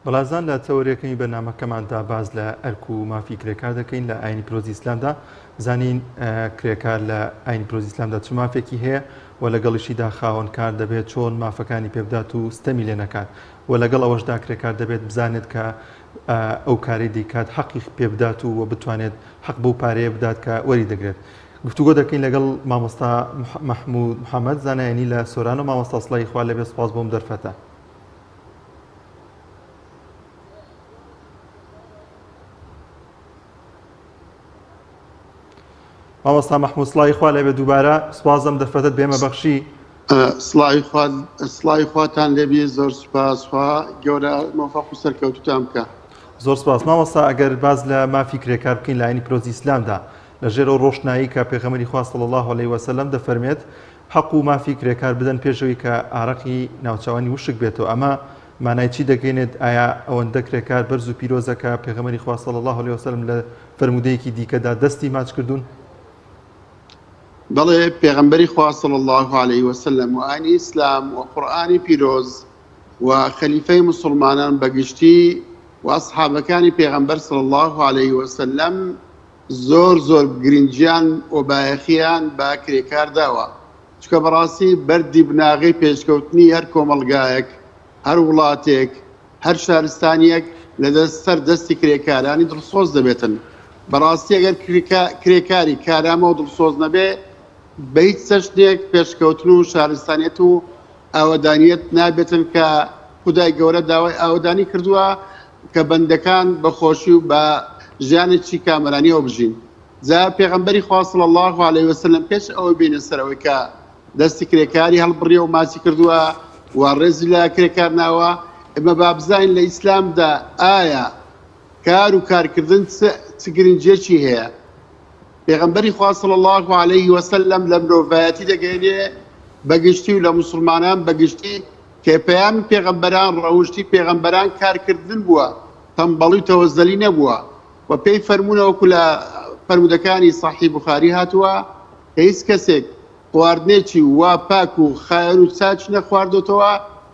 بەڵازان لە تەوەرەکەمی بەرنامەکەماندا باس لە ئەرک و مافی کرێکار دەکەین لە ئاینی پیرۆزی ئیسلامدا بزانین کرێکار لە ئاینی پیرۆزی ئیسلامدا چ مافێکی هەیە و لەگەڵیشیدا خاوەن کار دەبێت چۆن مافەکانی پێبدات و ستەمی لێ نەکات و لەگەڵ ئەوەشدا کرێکار دەبێت بزانێت کە ئەو کارەی دەیکات حەقی پێبدات و بتوانێت حەق بەو پارەیە بدات کە وەری دەگرێت. گفتوگۆ دەکەین لەگەڵ مامۆستا مەحمود محەمەد زانایانی لە سۆران و مامۆستا سڵاوی خوا لێبێ سوپاس بۆم دەرفەتە. مامۆستا مەحمود سڵاوی خوا لێبێ دووبارە سوپاس ئەم دەرفەتەت بێمە بەخشی. سڵاوی خوا سڵاوی خواتان لێبێ زۆر سوپاس خوا گەورە مۆفەق و سەرکەوتوتان بکا. زۆر سپاس مامۆستا ئەگەر باس لە مافی کرێکار بکەین لە ئاینی پیرۆزی ئیسلامدا لە ژێر ئەو ڕۆشنایی کە پێغەمبەری خوا صلی اللە علیه وسلم دەفەرمێت حەق و مافی کرێکار بدەن پێش ئەوەی کە ئارەقی ناوچاوانی وشک بێتەوە ئەمە مانای چی دەگەینێت ئایا ئەوەندە کرێکار بەرز و پیرۆزە کە پێغەمبەری خوا صلی اللە علیه وسلم لە فەرموودەیەکی دیکەدا دەستی ماچ کردوون؟ بەڵێ پێغەمبەری خوا صلی اللە علیه وسلم و ئاینی ئیسلام و قورئانی پیرۆز و خەلیفەی موسڵمانان بەگشتی و ئەسحابەکانی پێغەمبەر صلی اللە علیه وسلم زۆر زۆر گرنگیان و بایەخیان بە کرێکار داوە چونکە بەڕاستی بەردی بناغەی پێشکەوتنی هەر کۆمەڵگایەک هەر وڵاتێک هەر شارستانیەک لە دەست سەر دەستی کرێکارانی دڵسۆز دەبێتن بەڕاستی ئەگەر کرێکاری کارامە و دڵسۆز نەبێ بە هیچ چەشنێک پێشکەوتن و شارستانیەت و ئاوەدانیەت نابێتن کە خودای گەورە داوای ئاوەدانی کردووە کە بەندەکان بە خۆشی و بە ژیانێکی کامەرانیەوە بژین جا پێغەمبەری خوا صلی اللە علیه وسلم پێش ئەوەی بینە سەرەوەی کە دەستی کرێکاری هەڵبڕیە و ماچی کردووە و ڕێزی لە کرێکار ناوە ئێمە با بزانین لە ئیسلامدا ئایا کار و کارکردن چ گرنگیەکی هەیە پێغەمبەری خوا صلی اللە علیه وسلم لە مرۆڤایەتی دەگەیەنێ بە گشتی و لە موسڵمانان بە گشتی کە پەیامی پێغەمبەران ڕەوشتی پێغەمبەران کارکردن بووە تەمبەڵی و تەوەزەلی نەبووە و پێی فەرموونە وەکو لە فەرموودەکانی صحیح بخاری هاتووە کە هیچ کەسێک خواردنێکی وا پاک و خاوێن و چاکی نەخواردۆتەوە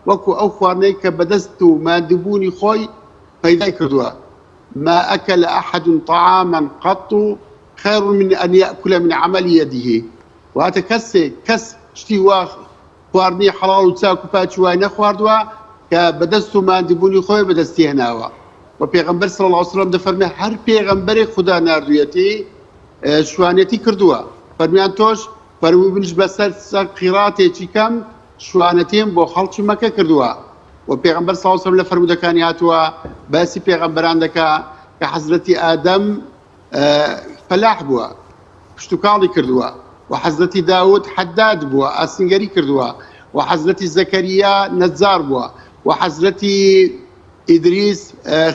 وەکو ئەو خواردنەی کە بەدەست و ماندووبوونی خۆی پەیدای کردووە ما اکل احد طعاما قط خیر من ان یاکل من عمل یده واتە کەسێک کەس شتی وا خواردنی حەڵاڵ و چاک و پاکی وای نەخواردووە کە بەدەست و ماندووبوونی خۆی بەدەستی هێناوە و پێغەمبەر صلی اللە علیه وسلم دەفەرمێ هەر پێغەمبەرێک خودا ناردوویەتی شوانێتی کردووە فەرمیان تۆش فەرمووی منیش بەسەر سەر قیڕاتێکی کەم شوانەتیم بۆ خەڵکی مەکە کردووە و پێغەمبەر صلی اللە علیه وسلم لە فەرموودەکانی هاتووە باسی پێغەمبەران دەکا کە حەزرەتی ئادەم فەلاح بووە کشتوکاڵی کردووە و حەزرەتی داود حەداد بووە ئاسنگەری کردووە و حەزرەتی زەکەریا نەجار بووە و حەزرەتی ئیدریس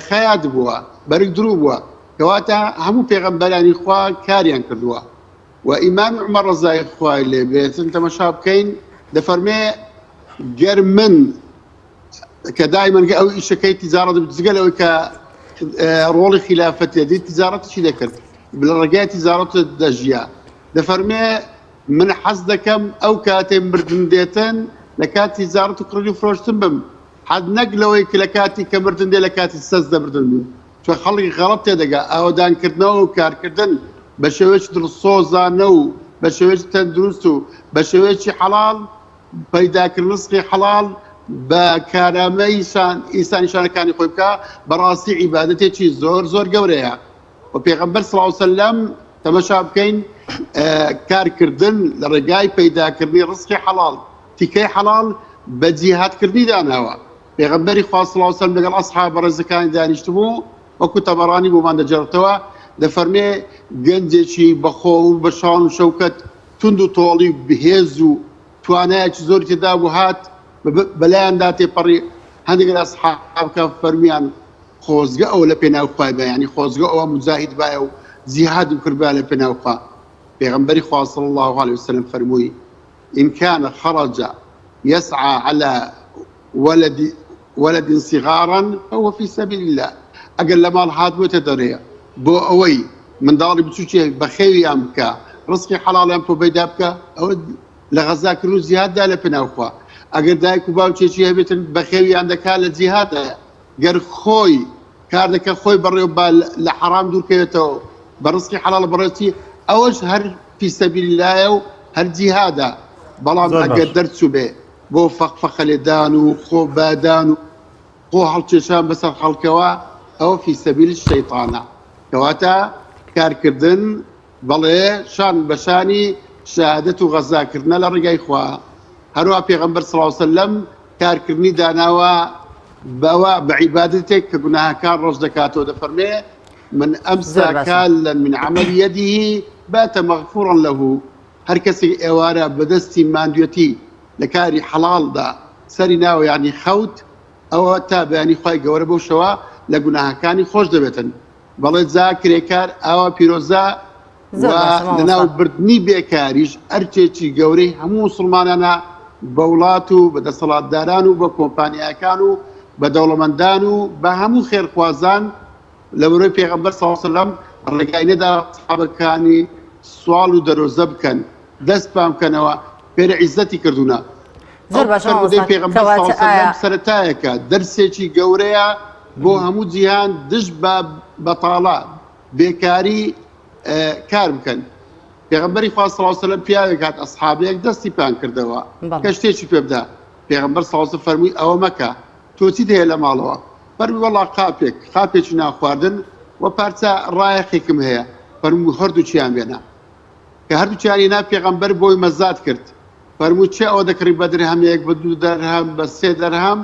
خەیات بووە بەرگ دروو بووە کەواتە هەموو پێغەمبەرانی خوا کاریان کردووە و ئیمامی عومەر ڕەزای خوای لێ بێتن تەمەشا بکەین دەفەرمێ گەر من کە دایمەن ئەو ئیشەکەی تیجارەت جگە لەوەی کە ڕۆڵی خلافەتێ دی تیجارەتیشی دەکرد لە ڕێگای تیجارەت دەژیا دەفەرمێ من حەز دەکەم ئەو کاتێ مردن دێتن لە کاتی تیجارەت و کڕین و فرۆشتن بم حەد نەک لەوەی کە لە کاتی کە مردن دێ لە کاتی سەجدە بردن بم چونکە خەڵک غەڵەت تێدەگا ئاوەدانکردنەوە و کارکردن بە شێوەیەکی دڵسۆزانە و بە شێوەیەکی تەندروست و بە شێوەیەکی حەڵاڵ پەیداکردن ڕزقی حەڵاڵ بە کارامەی ئینسان نیشانەکانی خۆی بکا بەڕاستی عیبادەتێکی زۆر زۆر گەورەیە و پێغەمبەر صلی الله علیه وسلم تەمەشا بکەین کارکردن لە ڕێگای پەیداکردنی ڕزقی حەڵاڵ تیکەی حەڵاڵ بە جیهادکردنی داناوە پێغەمبەری خوا صلی اللە علیه وسلم لەگەڵ ئەسحاب بەڕێزەکانی دانیشتبوو وەکو تەبەڕانی بۆمان دەگێڕێتەوە دەفەرمێ گەنجێکی بەخۆ و بە شان و شەوکەت توند و تۆڵی و بهێز و توانایەکی زۆری تێدا بوو هات بەلایاندا تێپەڕی هەندێک لە ئەسحابەکە فەرمیان خۆزگە ئەوە لە پێناو خوای بایە یعنی خۆزگە ئەوە موجاهید بایە و جیهادی بکردبایە لە پێناو خوا پێغەمبەری خوا صلی اللە علیه وسلم فەرمووی ان کان خرج یسعی علی ولد ولد صغارا فهو فی سبیل اللە ئەگەر لە ماڵ هاتبێتە دەرێ بۆ ئەوەی منداڵی بچووکێ بەخێویان بکا ڕزقی حەڵاڵیان پۆ پەیدا بکا ئەوە لە غەزاکردن و جیهاددا لە پێناو خوا ئەگەر دایک و باوکێکی هەبێتن بەخێویان دەکا لە جیهادایە. گەر خۆی کار دەکە خۆی بەڕێو با لە حەرام دوورکەوێتەوە بە ڕزقی حەڵاڵ بەڕێوچی ئەوەش هەر فی سەبیل اللهە و هەر جیهادە بەڵام زۆر باش ئەگەر دەرچووبێ بۆ فەقفەقە لێدان و خۆ بادان و خۆ هەڵکێشان بەسەر خەڵکەوە ئەوە فی سەبیل شەیتانە کەواتە کارکردن بەڵێ شان بە شانی شەهادەت و غەزا کردنە لە ڕێگای خوا هەروە پێغەمبەر صلی اللە علیە وسلم کارکردنی داناوە بەوە بە عیبادەتێک کە گوناهەکان ڕەش دەکاتەوە دەفەرمێ من ئەمسا زۆر باشە. کالا من عمل یده بات مغفورا له هەر کەسێک ئێوارە بەدەستی ماندوێتی لە کاری حەڵاڵدا سەری ناوە یانی خەوت ئەوە تا بەیانی خوای گەورە بەو شەوە لە گوناهەکانی خۆش دەبێتن بەڵێ جا کرێکار ئاوا پیرۆزە زۆر و باشە مامۆستا. لەناو بردنی بێکاریش ئەرکێکی گەورەی هەموو موسڵمانانە بە وڵات و بە دەسەڵاتداران و بە کۆمپانیاکان و بە دەوڵەمەندان و بە هەموو خێرخوازان لەبەرەی پێغەمبەر صلی اللە علیە وسلم ڕێگای نەدا سەحابەکانی سواڵ و دەرۆزە بکەن دەست پان بکەنەوە پێرە عیزەتی کردوونە زۆر ئەو باشە فەرموودەی مامۆستا پێغەمبەر صلی کەواتە اللە علیه ئایا وسلم سەرەتایەکە دەرسێکی گەورەیە بۆ هەموو جیهان دژ بە بەتاڵە بێکاری کار بکەن پێغەمبەری خوا صلی اللە علیه وسلم پیاوێک هات ئەسحابێک دەستی پان کردەوە بەڵێ کە شتێکی پێ بدا پێغەمبەر صلی اللە علیه وسلم فەرمووی ئەوە مەکە تۆ چیت هەیە لە ماڵەوە فەرمووی وەڵا قاپێک قاپێکی نان خواردن و پارچە ڕایەخێکم هەیە فەرمووی هەردووکیان بێنە کە هەردووکیان هێنا پێغەمبەر بۆی مەزاد کرد فەرمووی چێ ئەوە دەکڕی بە درهەمێک بە دوو دەرهەم بە سێ دەرهەم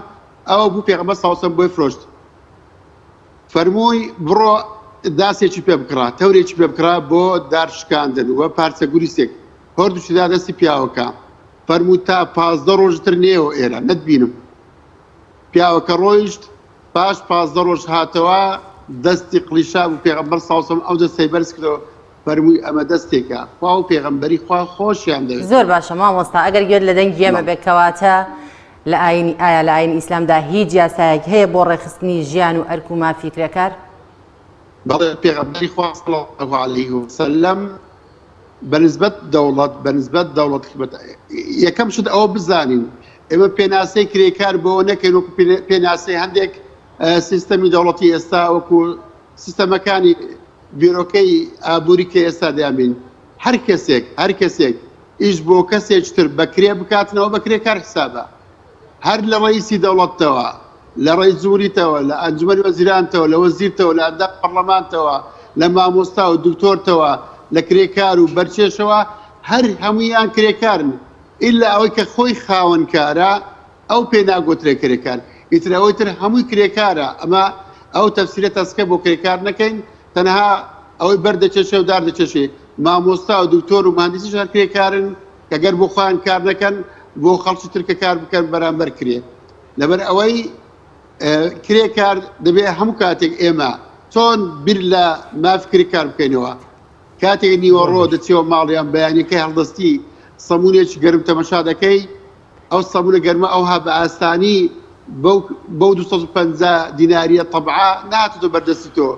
ئەوە بوو پێغەمبەر صلی اللە علیه وسلم بۆی فرۆشت فەرمووی بڕۆ داسێکی پێ بکڕە تەورێکی پێ بکڕە بۆ دار شکاندن و پارچە گوریسێک هەردووکی دا دەستی پیاوەکە فەرمووی تا 15 ڕۆژتر نێەوە ئێرە نەتبینم پیاوەکە ڕۆیشت پاش 15 ڕۆژ هاتەوە دەستی قڵیشا بوو پێغەمبەر صلی اللە علیه وسلم ئەو دەستەی بەرز کردەوە فەرمووی ئەمە دەستێکە خوا و پێغەمبەری خوا خۆشیان زۆر دەوێتن. باشە مامۆستا ئەگەر گوێت لە دەنگی ئێمە بەڵێ. بێت کەواتە لە ئاینی ئایا لە ئاینی ئیسلامدا هیچ یاسایەک هەیە بۆ ڕێکخستنی ژیان و ئەرک و مافی کرێکار؟ بەڵێ پێغەمبەری خوا صلی اللە علیه وسلم بە نسبەت دەوڵەت بە نسبەت دەوڵەت یەکەم شت ئەوە بزانین ئێمە پێناسەی کرێکار بۆ نەکەین وەکو پێناسەی هەندێک سیستەمی دەوڵەتی ئێستا وەکو سیستەمەکانی بیرۆکەی ئابووری کە ئێستا دەیانبین هەر کەسێک هەر کەسێک ئیش بۆ کەسێکی تر بە کرێ بکاتنەوە بە کرێکار حسابە هەر لە ڕئیسی دەوڵەتەوە لە ڕئیس جمهوریتەوە لە ئەنجومەنی وەزیرانتەوە لە وەزیرتەوە لە ئەندام پەڕلەمانتەوە لە مامۆستا و دکتۆرتەوە لە کرێکار و بەرچێشەوە هەر هەموویان کرێکارن ئیلا ئەوەی کە خۆی خاوەن کارە ئەو پێ ناگۆترێ کرێکار ئیتر ئەوەی تر هەمووی کرێکارە ئەمە ئەو تەفسیرە تەسکە بۆ کرێکار نەکەین تەنها ئەوەی بەر دەکێشێ و دار دەکێشێ مامۆستا و دکتۆر و مهندسیش هەر کرێکارن کە گەر بۆ خۆیان کار نەکەن بۆ خەڵکی تر کە کار بکەن بەرامبەر کرێ لەبەر ئەوەی کرێکار دەبێ هەموو کاتێک ئێمە چۆن بیر لە ماف کرێکار بکەینەوە کاتێک نیوەڕۆ دەچیەوە ماڵیان بەیانەکەی هەڵدەستی سەمونێکی گەرم تەمەشا دەکەی ئەو سەمونە گەرمە ئەوها بە ئاسانی بەو بەو 250 دیناریە تەبعە نهاتۆتە بەردەستی تۆ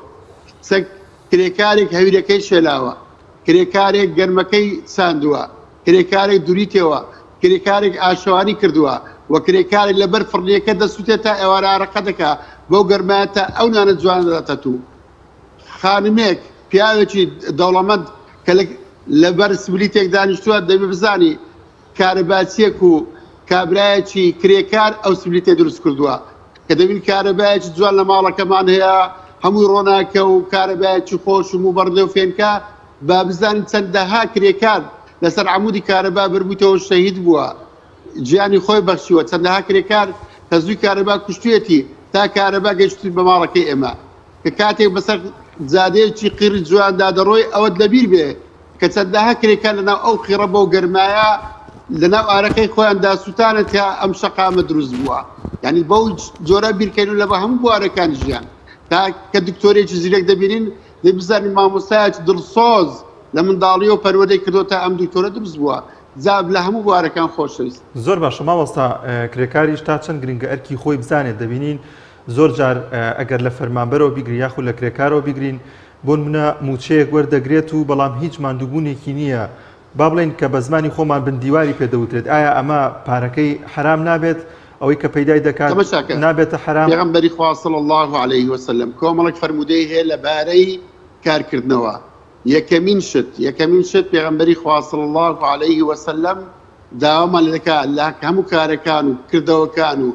سەگ کرێکارێک هەویرەکەی شێلاوە کرێکارێک گەرمەکەی چاندووە کرێکارێک دوریتەوە کرێکارێک ئاشەوانی کردووە و کرێکارێک لەبەر فڕنیەکە دەسوتێت تا ئێوارە ئارەقە دەکا بەو گەرمایە تا ئەو نانە جوانە دەداتە تو خانمێک پیاوێکی دەوڵەمەند کە لەبەر سبلیتێک دانیشتووە دەبێ بزانی کارەباچیەک و کابرایەکی کرێکار ئەو سبلیتەی دروست کردووە کە دەبین کارەبایەکی جوان لە ماڵەکەمان هەیە هەمووی ڕۆناکە و کارەبایەکی خۆش و موبەڕدە و فێنکە با بزانین چەندەها کرێکار لەسەر عەمودی کارەبا بەربوویتەوە شەهید بووە گیانی خۆی بەخشیوە چەندەها کرێکار تەزووی کارەبا کوشتویەتی تا کارەبا گەیشتووی بە ماڵەکەی ئێمە کە کاتێک بەسەر جادەیەکی قیڕی جواندا دەڕۆی ئەوەت لەبیر بێ کە چەندەها کرێکار لەناو ئەو قیڕە بەو گەرمایە لەناو ئارەقەی خۆیاندا سوتانە تا ئەم شەقامە دروست بووە یعنی بەو جۆرە بیرکەین و لە بە هەموو بوارەکانی ژیان تا کە دکتۆرێکی زیرەک دەبینین دەی بزانین مامۆستایەکی دڵسۆز لە منداڵیەوە پەروەردەی کردووە تا ئەم دکتۆرە دروست بووە جا لە هەموو بوارەکان خۆشەویست. زۆر باشە مامۆستا کرێکاریش تا چەند گرنگە ئەرکی خۆی بزانێت دەبینین زۆر جار ئەگەر لە فەرمانبەرەوە بیگرین یاخود لە کرێکارەوە بیگرین بۆنمونە مووچەیەک وەردەگرێت و بەڵام هیچ ماندووبوونێکی نییە با بڵێین کە بە زمانی خۆمان بن دیواری پێ دەوترێت ئایا ئەمە پارەکەی حەرام نابێت؟ ئەوەی کە پەیدای دەکات تەماشاکە نابێتە حەرام. پێغەمبەری خوا صلی اللە علیه وسلم کۆمەڵێک فەرموودەی هەیە لەبارەی کارکردنەوە یەکەمین شت یەکەمین شت پێغەمبەری خوا صلی اللە علیه وسلم داوامان لێ دەکا لە هەموو کارەکان و کردەوەکان و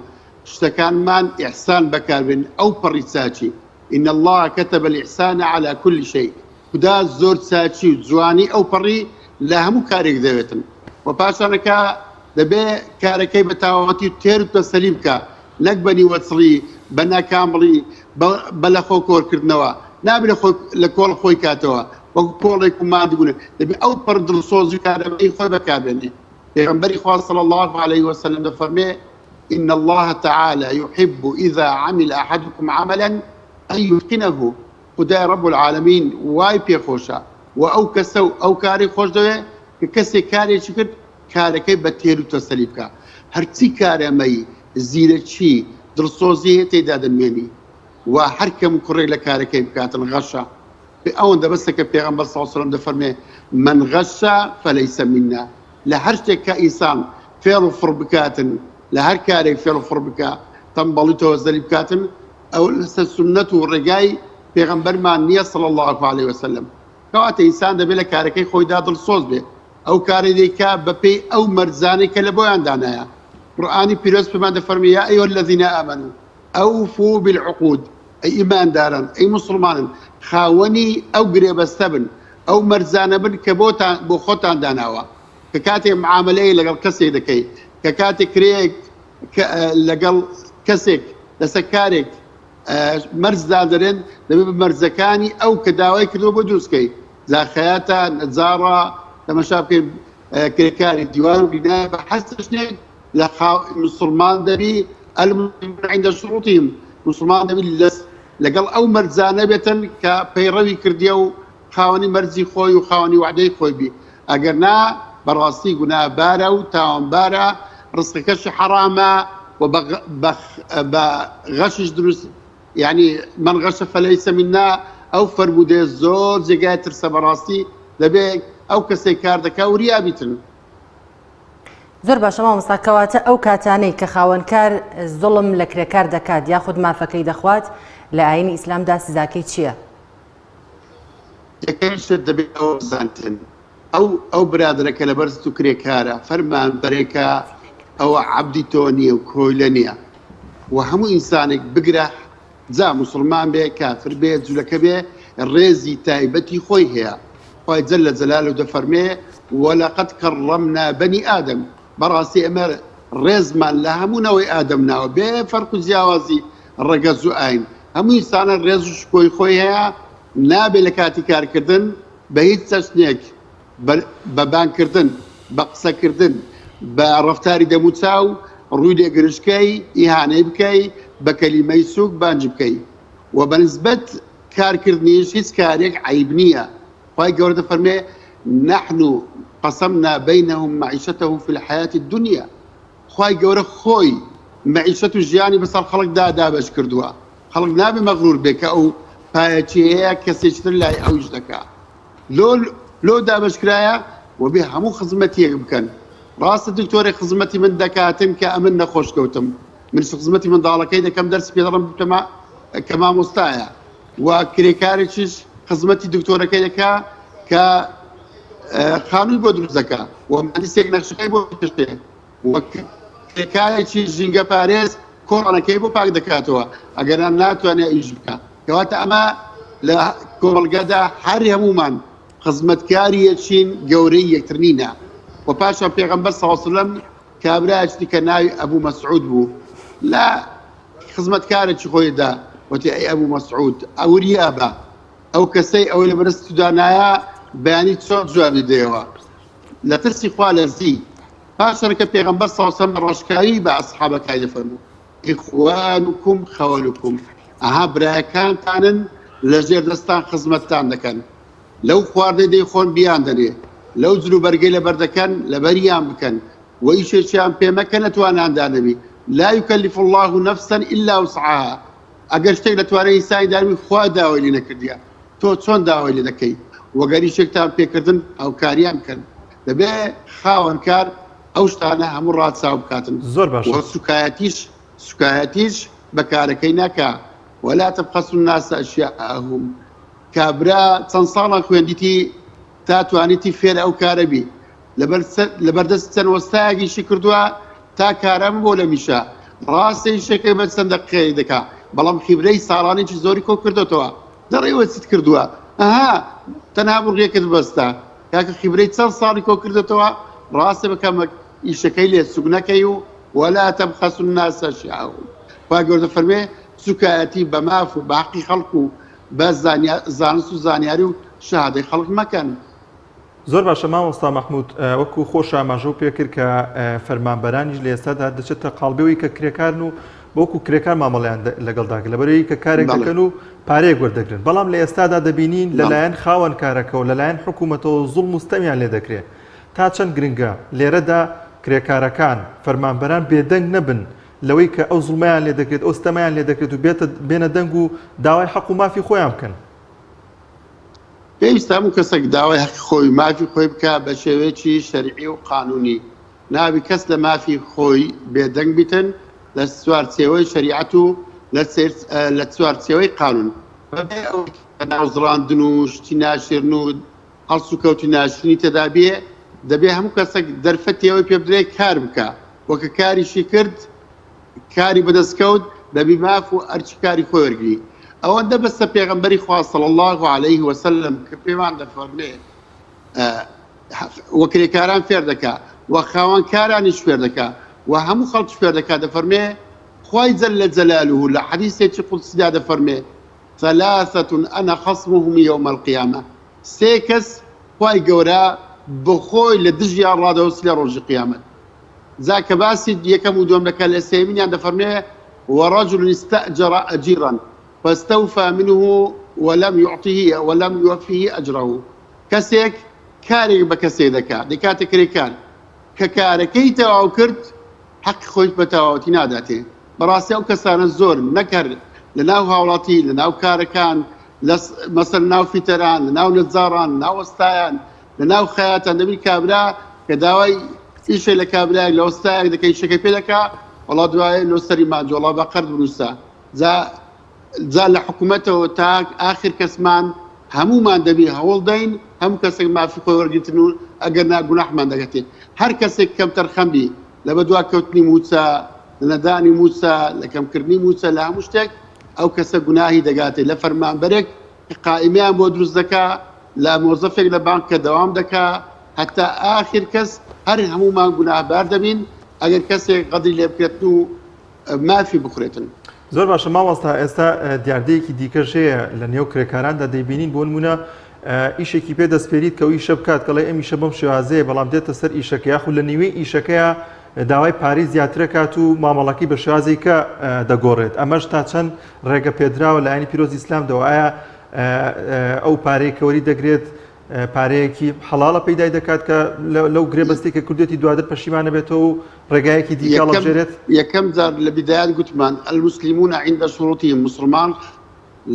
شتەکانمان ئیحسان بەکاربێنین ئەو پەڕی چاکی ان اللە کتب الاحسان علی کل شیء خودا زۆر چاکی و جوانی ئەو پەڕی لە هەموو کارێک دەوێتن و پاشانەکە دەبێ کارەکەی بە تەواوەتی و تێر و تەسەلی بکا نەک بە نیوەچڵی بە ناکامڵی بە لە خۆ کۆرکردنەوە نابێ لە خۆ لە کۆڵ خۆی کاتەوە وەکو کۆڵێک و ماندبوونە دەبێ ئەو پەڕ دڵسۆزی و کارەبایی خۆی بەکاربێنێ پێغەمبەری خوا صلی الله علیه وسلم دەفەرمێ ان الله تعالی يحب اذا عمل احدكم عملا ان يتقنه خودای رب العالمین وای پێ خۆشە و ئەو کەسە و ئەو کارەی خۆش دەوێ کە کەسێک کارێکی کرد کارەکەی بە تێر و تەسەلی بکا هەرچی کارامەیی، زیرەکی، دڵسۆزی هەیە تێیدا دەنوێنی و هەر کەم و کوڕێک لە کارەکەی بکاتن غەشە پێ ئەوەندە بەسە کە پێغەمبەر صلی اللە علیە وسلم دەفەرمێ من غش فلیس منا لە هەر شتێک کە ئینسان فێڵ و فڕ بکاتن لە هەر کارێک فێڵ و فڕ بکا تەمبەڵی تەوەزەلی بکاتن ئەوە لەسەر سوننەت و ڕێگای پێغەمبەرمان نییە صلی اللە علیە وسلم کەواتە ئینسان دەبێت لە کارەکەی خۆیدا دڵسۆز بێ ئەو کارەی دەیکا بەپێی ئەو مەرجانەی کە لە بۆیان دانایە قورئانی پیرۆز پێمان دەفەرموێ یا ایها الذین آمنوا اوفوا بالعقود ئەی ئیمانداران ئەی موسڵمانن خاوەنی ئەو گرێبەستە بن ئەو مەرجانە بن کە بۆتان بۆ خۆتان داناوە کە کاتێک معاملەیە لەگەڵ کەسێک دەکەی کە کاتێک کرێیەک لەگەڵ کەسێک لەسەر کارێک مەرج دادەنێن دەبێت بە مەرجەکانی ئەو کە داوای کردووە بۆ دروستکەی جا خەیاتە نەجاڕە تەمەشا بکەین کرێکاری دیوار و بینایە بە هەر چەشنێک لە مسلمان دەبی المسلمون عند شروطهم مسلمان دەبی لەس لەگەڵ ئەو مەرجانە بێتن کە پەیڕەوی کردیە و خاوەنی مەرجی خۆی و خاوەنی وەعدەی خۆی بی ئەگەر نا بەڕاستی گوناهبارە و تاوانبارە ڕزقەکەشی حەڕامە و بە غەشیش دروست یعنی من غش فلیس منا ئەو فەرموودەیە زۆر جێگای ترسە بەڕاستی دەبێ ئەو کەسێک کار دەکا وریا بیتن. زۆر باشە مامۆستا کەواتە ئەو کاتانەی کە خاوەنکار زوڵم لە کرێکار دەکات یاخود مافەکەی دەخوات لە ئاینی ئیسلامدا سزاکەی چییە؟ یەکەم شت دەبێت ئەوە بزانتن ئەو ئەو برادەرە کە لەبەر تو کرێکارە فەرمانبەرێکە ئەوە عەبدی تۆ نییە و کۆیلە نییە و هەموو ئینسانێک بگرە جا موسڵمان بێ کافر بێ جولەکە بێ ڕێزی تایبەتی خۆی هەیە خوای جل جلاله دەفەرمێ ولقد کرمنا بنی آدم بەڕاستی ئێمە ڕێزمان لە هەموو نەوەی ئادەم ناوە بێ فەرق و جیاوازی ڕەگەز و ئاین هەموو ئینسانە ڕێز و شکۆی خۆی هەیە نابێ لە کاتی کارکردن بە هیچ چەشنێک بە بانگکردن بە قسەکردن بە ڕەفتاری دەموچاو ڕووی لێ گرژکەی ئیهانەی بکەی بە کەلیمەی سوک بانگی بکەی و بە نسبەت کارکردنیش هیچ کارێک عەیب نییە خوای گەورە دەفەرمێ نحن قسمنا بینهم معیشتهم فی الحیاة الدنیا خوای گەورە خۆی مەعیشەت و ژیانی بەسەر خەڵکدا دابەش کردووە خەڵک نابێ مەغرور بێ کە ئەو پایەکی هەیە کەسێکی تر لای ئەویش دەکا لۆ لۆ دابەش کرایە و بێ هەموو خزمەتیەک بکەن ڕاستە دکتۆرێک خزمەتی من دەکاتن کە ئەمن نەخۆش کەوتم من خزمەتی منداڵەکەی دەکەم دەرسی پێ دەڵێم بکەمە کە مامۆستایە و کرێکارێکیش خزمەتی دکتۆرەکەی دەکا کە خانووی بۆ دروست دەکا و مهندسێک نەخشەکەی بۆ دەکێشێ و کرێکارێکی ژینگەپارێز کۆڵانەکەی بۆ پاک دەکاتەوە ئەگەرنا ناتوانێت ئیش بکە کەواتە ئەمە لە کۆمەڵگەدا هەر هەمومان خزمەتکاری یەکین گەورەی یەکتر نینە و پاشان پێغەمبەر صلی الله علیه وسلم کابرایەکی دیکە ناوی ئەبوو مەسعود بوو لە خزمەتکارێکی خۆی دا وتی ئەی ئەبوو مەسعود ئەوریا بە ئەو کەسەی ئەوەی لە بەرست دانایە بەیانی چۆن جوابی دەیەوە لە ترسی خوا لەرزی پاشان کە پێغەمبەر صلی الله علیه و سلم ڕاشکاوی بە ئەسحابەکانی دەفەرموو ئیخوانکم خەوەلکم ئەها برایەکانتانن لە ژێر دەستان خزمەتتان دەکەن لەو خواردنەی دەیخۆن بیاندەنێ لەو جلوبەرگەی لەبەر دەکەن لەبەریان بکەن و ئیشێکیان پێ مەکەن لە تواناندا نەبی لا یکلف الله نفسا الا وسعها ئەگەر شتێک لە توانای ئینسانی داوی خوا داوای لێ نەکردیە تۆ چۆن داوای لێ دەکەی وەگەر ئیشێکتان پێکردن هاوکاریان بکەن دەبێ خاوەنکار. ئەو شتانە هەموو ڕاچاو بکاتن. زۆر باشە. وە سوکایەتیش سوکایەتیش بە کارەکەی نەکا ولا تبخسوا الناس اشیاءهم کابرا چەند ساڵە خوێندیتی تا توانیتی فێر ئەو کارە بی لەبەر لەبەر دەست چەند وەستایەک ئیشی کردووە تا کارا ببۆ لە میشە ڕاستە ئیشەکەی بە چەند دەقیقەیەک دەکا بەڵام خیبرەی ساڵانێکی زۆری کۆ کردۆتەوە دەڕێوە چیت کردووە ئەها تەنها بڕگێکت بەستە کاکە خیبرەی چەند ساڵی کۆ کردۆتەوە ڕاستە بە کەمەک ئیشەکەی لێ سوک نەکەی و ولا تبخسوا الناس اشیاءهم خوای گەورە دەفەرمێ سوکایەتی بە ماف و بە حەقی خەڵک و بە زانست و زانیاری و شەهادەی خەڵک مەکەن. زۆر باشە مامۆستا مەحمود وەکو خۆش ئاماژەو پێکرد کە فەرمانبەرانیش لە ئێستادا دەچێتە قاڵبەوەی کە کرێکارن و وەکو کرێکار مامەڵیان لەگەڵدا کرد لەبەرەوەی کە کارێک دەکەن و پارەیەک وەردەگرن بەڵام لە ئێستادا دەبینین لەلایەن خاوەن کارەکەەوە لەلایەن حکوومەتەوە زوڵم و ستەمیان لێ دەکرێت تا چەند گرنگە لێرەدا کرێکارەکان فەرمانبەران بێدەنگ نەبن لەوەی کە ئەو زوڵمەیان لێ دەکرێت ئەو ستەمیان لێ دەکرێت و بێتە بێنە دەنگ و داوای حەق و مافی خۆیان بکەن. پێویستە هەموو کەسێک داوای هەقی خۆی و مافی خۆی بکا بە شێوەیەکی شەرعی و قانونی، نابی کەس لە مافی خۆی بێدەنگ بیتن لە چوارچێوەی شەریعەت و لە چوارچێوەی قانون، بەبێ ئەوەی کە ناوزڕاندن و شتی ناشرن و هەڵسوکەوتی ناشرینی تێدا بێ، دەبێ هەموو کەسێک دەرفەتی ئەوەی پێ بدرێ کار بکا و کە کاریشی کرد کاری بەدەست کەوت دەبی ماف و ئەرکی کاری خۆی وەرگری ئەوەندە بەسە پێغەمبەری خوا صلی اللە علیه وسلم کە پێمان دەفەرمێ و کرێکاران فێر دەکا و خاوەن کارانیش فێر دەکا و هەموو خەڵکی فێر دەکا دەفەرمێ خوای جل جلاله لە حەدیثێکی قودسیدا دەفەرمێ ثلاثة انا خصمهم یوم القیامە سێ کەس خوای گەورە بەخۆی لە دژیان ڕادەوەستی لە ڕۆژی قیامەت جا کە باسی یەکەم و دووەم دەکات لە سێیەمینیان دەفەرموێ، ورجل استأجر اجیرا فاستوفی منه ولم یعطه ولم یوفه اجره، کەسێک کارێک بە کەسێک دەکات دەیکاتە کرێکار کە کارەکەی تەواو کرد حەقی خۆی بە تەواوەتی ناداتێ. بەڕاستی ئەو کەسانە زۆرن نەک هەر لە ناو هاوڵاتی لە ناو کارەکان لە مەسەلەن ناو فیتەران لە ناو نەجاڕان لە ناو وەستایان لە ناو خەیاتان دەبی کابرا کە داوای ئیشێ لە کابرایەک لە وەستایەک دەکە ئیشەکەی پێ دەکا وەڵا دوایە لۆ سەری مانج وەڵا بە قەرد بنووسە جا جا لە حکوومەتەوە تا ئاخر کەسمان هەموومان دەبی هەوڵ دەین هەموو کەسێک مافی خۆی وەرگتن و ئەگەر نا گوناحمان دەگەتێ هەر کەسێک کەم تەرخەم بی لە بەدوا کەوتنی مووچە لە نەدانی مووچە لە کەمکردنی مووچە لە هەموو شتێک ئەو کەسە گوناهی دەگاتێ لە فەرمانبەرێک کە قائیمەیان بۆ دروست دەکا لە مۆزەفێک لە بانک کە دەوام دەکا هەتا ئاخر کەس هەر هەموومان گوناهبار دەبین ئەگەر کەسێک غەدری لێ بکرێتن و مافی بخورێتن. زۆر باشە مامۆستا ئێستا دیاردەیەکی دیکەش هەیە لە نێو کرێکاراندا دەیبینین بۆ نمونە ئیشێکی پێ دەسپێریت کە ئەو ئیشە بکات کەڵێ ئەم ئیشە بەم شێوازەیە بەڵام دێتە سەر ئیشەکە یاخود لە نیوەی ئیشەکەیە داوای پارەی زیاترەکات و مامەڵەکەی بە شێوازێکە دەگۆڕێت ئەمەش تا چەند ڕێگە پێدراوە لایەنی پیرۆزی ئیسلامدەوە ئایا ئەو پارەی کەوەری دەگرێت پارەیەکی حەڵاڵە پەیدای دەکات کە لەو گرێبەستی کە کردێتی دواتر پەشیمانە بێتەوە و ڕێگایەکی دیکە هەڵبژێرێت؟ یەکەم جار لە بیدایەت گوتمان المسلمون عند شروطهم موسڵمان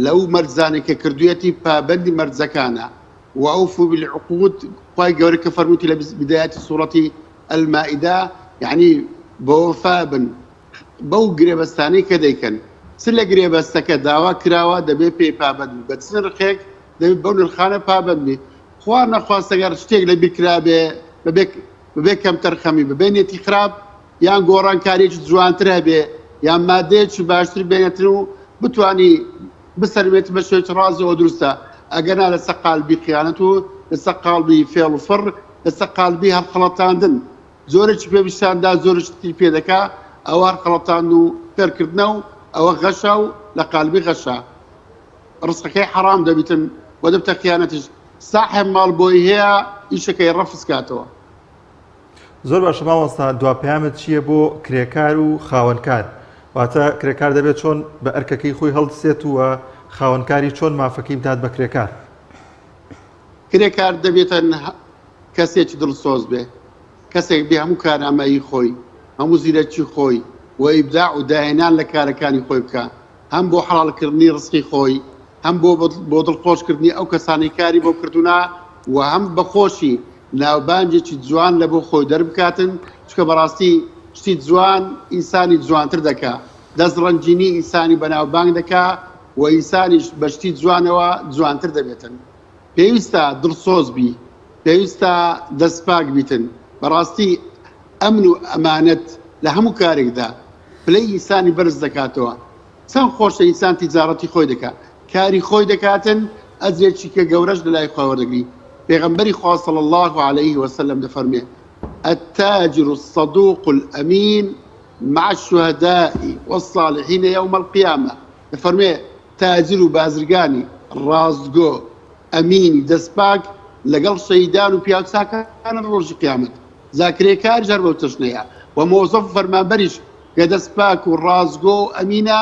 لەو مەرجانەی کە کردویەتی پابەندی مەرجەکانە وأوفوا بالعقود خوای گەورە کە فەرمووتی لە بدایەتی سوڕەتی المائدە یعنی بەوەفا بن بەو گرێبەستانەی کە دەیکەن چ لە گرێبەستەکە داوا کراوە دەبێ پێی پابەند بی بە چ نرخێک دەبێت بەو نرخانە پابەند بی خوا نەخواستە گەر شتێک لە بیر کرابێ بەبێ بەبێ کەمتەرخەمی بەبێ نێتی خراپ یان گۆڕانکاریەکی جوانتر هەبێ یان مادەیەکی باشتر بێنێتن و بتانی بسەلمێت بە شێوەیەکی ڕاستەوە دروستە ئەگەرنا لەسەر قالبی خیانەت و لەسەر قاڵبی فێڵ و فڕ لەسەر قالبی هەڵخەڵەتاندن جۆرێکی پێ پیشاندا جۆرێکی تری پێ دەکا ئەوە هەڵخەڵەتاندن و فێڵکردنە و ئەوە غەشە و لە قالبی غەشە ڕزقەکەی حەڕام دەبیتن و دەبتە خیانەتیش ساحێب ماڵ بۆی هەیە ئیشەکەی ڕەفز کاتەوە. زۆر باشە مامۆستا دوا پەیامت چییە بۆ کرێکار و خاوەنکار واتە کرێکار دەبێت چۆن بە ئەرکەکەی خۆی هەڵسێت و خاوەنکاری چۆن مافەکەی بدات بە کرێکار؟ کرێکار دەبێتە کەسێکی دڵسۆز بێ، کەسێک بێ هەموو کارامەیی خۆی، هەموو زیرەکی خۆی و ئیبداع و داهێنان لە کارەکانی خۆی بکا، هەم بۆ حەڵاڵکردنی ڕزقی خۆی، هەم بۆ بۆ دڵخۆشکردنی ئەو کەسانەی کاری بۆ کردوونە و هەم بە خۆشی. ناوبانگێکی جوان لە بۆ خۆی دەربکاتن، چونکە بەڕاستی شتی جوان ئینسانی جوانتر دەکا، دەست ڕەنگینی ئینسانی بەناوبانگ دەکا و ئینسانیش بە شتی جوانەوە جوانتر دەبێتن. پێویستە دڵسۆز بی، پێویستە دەست پاک بیتن، بەڕاستی ئەمن و ئەمانەت لە هەموو کارێکدا پلەی ئینسانی بەرز دەکاتەوە، چەند خۆشە ئینسان تیجاڕەتی خۆی دەکا کاری خۆی دەکاتن ئەجرێکی کە گەورەش لەلای خوا وەردەگری پێغەمبەری خوا صلی اللە علیه وسلم دەفەرمێ التاجر الصدوق الامین مع الشهداء والصالحین یوم القیامە دەفەرمێ تاجر و بازرگانی ڕاستگۆ ئەمینی دەستپاک لەگەڵ شەهیدان و پیاوچاکانن ڕۆژی قیامەت جا کرێکاریش هەر بەو چەشنەیە و مۆزەف و فەرمانبەریش کە دەست پاک و ڕاستگۆ و ئەمینە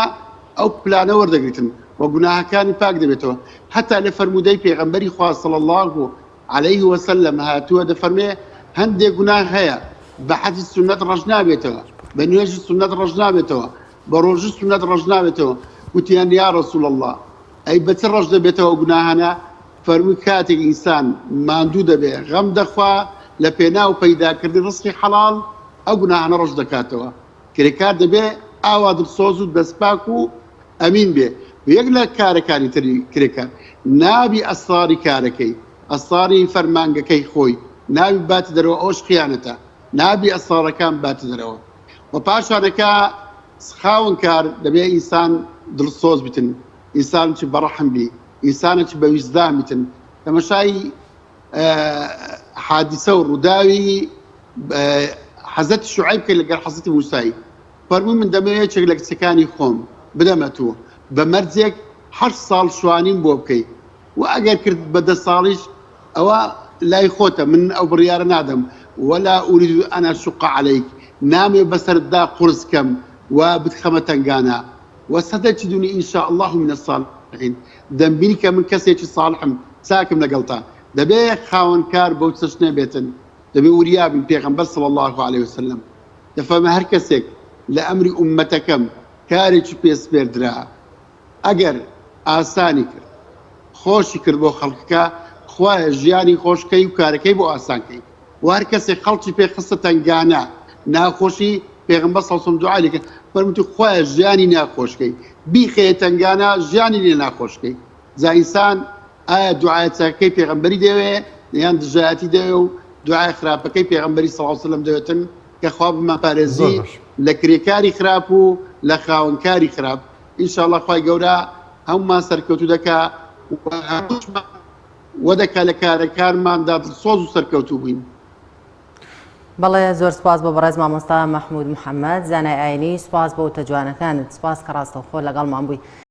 ئەو پلانە وەردەگرتن و گوناهەکانی پاک دەبێتەوە هەتا لە فەرموودەی پێغەمبەری خوا صلی اللە علیه وسلم هاتووە دەفەرمێ هەندێک گوناه هەیە بە حەجی سوننەت ڕەش نابێتەوە بە نوێژی سوننەت ڕەش نابێتەوە بە ڕۆژی سوننەت ڕەش نابێتەوە وتیان یا رسول اللە ئەی بە چ ڕەش دەبێتەوە ئەو گوناهانە فەرمووی کاتێک ئینسان ماندوو دەبێ غەم دەخوا لە پێناو پەیداکردنی ڕزقی حەڵاڵ ئەو گوناهانە ڕەش دەکاتەوە کرێکار دەبێ ئاوا دڵسۆز و دەستپاک و ئەمین بێ و یەک لە کارەکانی تری کرێکار نابی ئەسڕاری کارەکەی ئەسڕاری فەرمانگەکەی خۆی نابی باتە دەرەوە ئەوەش خیانەتە نابی ئەسڕارەکان باتە دەرەوە و پاشانەکە خاوەن کار دەبێ ئینسان دڵسۆز بیتن ئینسانێکی بەڕەحم بی ئینسانێکی بە ویژدان بیتن تەمەشای حادیسە و ڕووداوی حەزرەتی شوعەیب کرد لەگەڵ حەزرەتی موسای فەرمووی من دەمەوێت یەکێک لە کچەکانی خۆم بدەمە تۆ بە مەرجێک هەشت ساڵ شوانیم بۆ بکەی و ئەگەر کرد بە دە ساڵیش ئەوە لای خۆتە من ئەو بڕیارە نادەم ولا أريد أن أشق عليك نامەوێت بەسەرتدا قورس کەم و بتخەمە تەنگانە وستجدنی إن شاء الله من الصالحین دەمبینی کە من کەسێکی ساڵحم چاکم لەگەڵتا دەبێ خاوەن کار بەو چەشنە بێتن دەبێ وریا بین پێغەمبەر صلی اللە علیە وسلم دەفەرمێ هەر کەسێک لە ئەمری ئوممەتەکەم کارێکی پێ سپێردرا ئەگەر ئاسانی کرد خۆشی کرد بۆ خەڵکەکە خوایە ژیانی خۆش کەی و کارەکەی بۆ ئاسان کەی و هەر کەسێک خەڵکی پێ خستە تەنگانە ناخۆشی پێغەمبەر صلی اللە علیه وسلم دوعای لێ کرد فەرمووی خوایە ژیانی ناخۆش کەی بیخەیە تەنگانە ژیانی لێ ناخۆش کەی جا ئینسان ئایا دوعایە چاکەکەی پێغەمبەری دەوێ یان دژایەتی دەوێ و دوعای خراپەکەی پێغەمبەری صلی اللە علیه وسلم دەوێتن کە خوا بمانپارێزی لە کرێکاری خراپ و لە خاوەنکاری خراپ ان شاء اللە خوای گەورە هەموومان سەرکەوتوو دەکا و هەمووشمان وە دەکا لە کارەکانماندا دڵسۆز و سەرکەوتوو بووین. بەڵێ زۆر سپاس بۆ بەڕێز مامۆستا مەحمود محەممەد زانای ئاینی سپاس بۆ وتە جوانەکانت سپاس کە ڕاستەوخۆ لەگەڵمان بووی.